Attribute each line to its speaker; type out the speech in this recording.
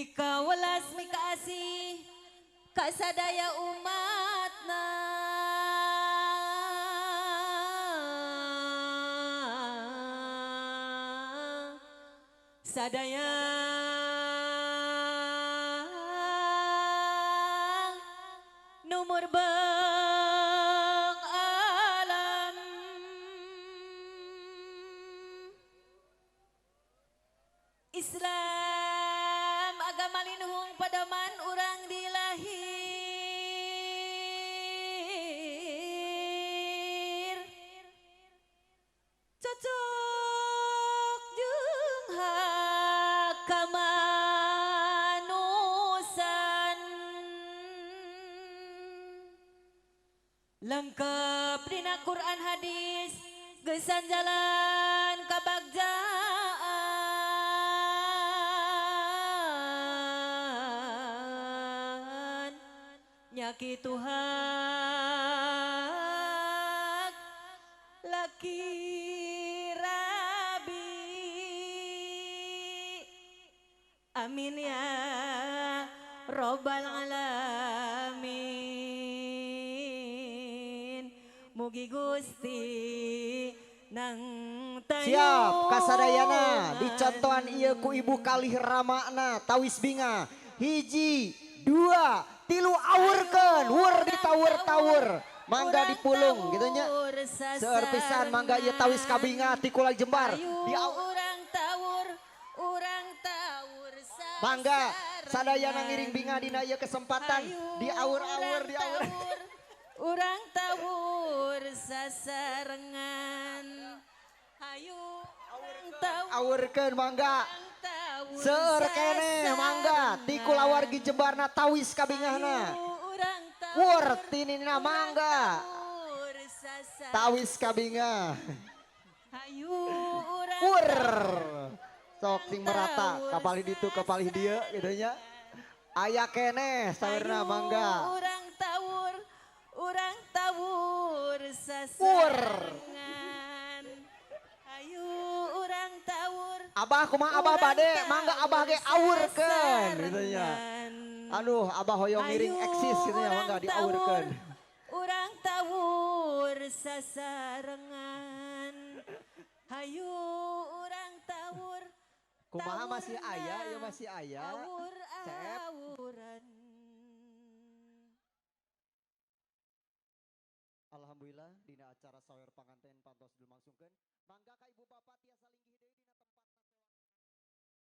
Speaker 1: Mika welas mika asih kasadaya umatna. Sadaya numur beng alam. Islam agama linuhung pedoman urang dilahir. Cocok jeung hak kamanusan. Lengkap dina Quran hadis gesan jalan kabagjaan. Nyakitu hak laki rabi. Amin ya robbal alamin. Mugi Gusti nang tayuhan.
Speaker 2: Siap kasadayana dicontohan ieu ku ibu kalih ramakna tawis binga. 1, 2, 3 awurkeun wur ditawur-tawur mangga dipulung gitu nya. Seueur pisan mangga ieu tawis kabinga ti Kulai Jembar. Di
Speaker 1: urang tawur, urang tawur
Speaker 2: mangga sadayana ngiring binga dina ieu kesempatan diawur-awur diawur.
Speaker 1: Urang tawur sasarengan. Hayu urang tawur
Speaker 2: awurkeun mangga. Seueur keneh mangga ti kulawargi Jembarna tawis kabingahna. Wur tinina mangga tawis kabingah. Wur sok sing merata kapalih ditu kapalih dieu kitu nya. Aya keneh saurna mangga.
Speaker 1: Urang tawur, urang tawur sasarengan. Hayu urang tawur.
Speaker 2: Abah kumaha abah bade mangga abah ge awurkeun kitu nya. Aduh abah hoyong ngiring eksis kitu nya mangga diawurkeun.
Speaker 1: Urang tawur sasarengan. Hayu urang tawur.
Speaker 2: Kumaha masih aya ya masih aya.
Speaker 1: Tawur awuran.
Speaker 2: Alhamdulillah dina acara sawer panganten pantos dilangsungkeun. Mangga ka ibu bapak tiasa linggih deui dina tempat.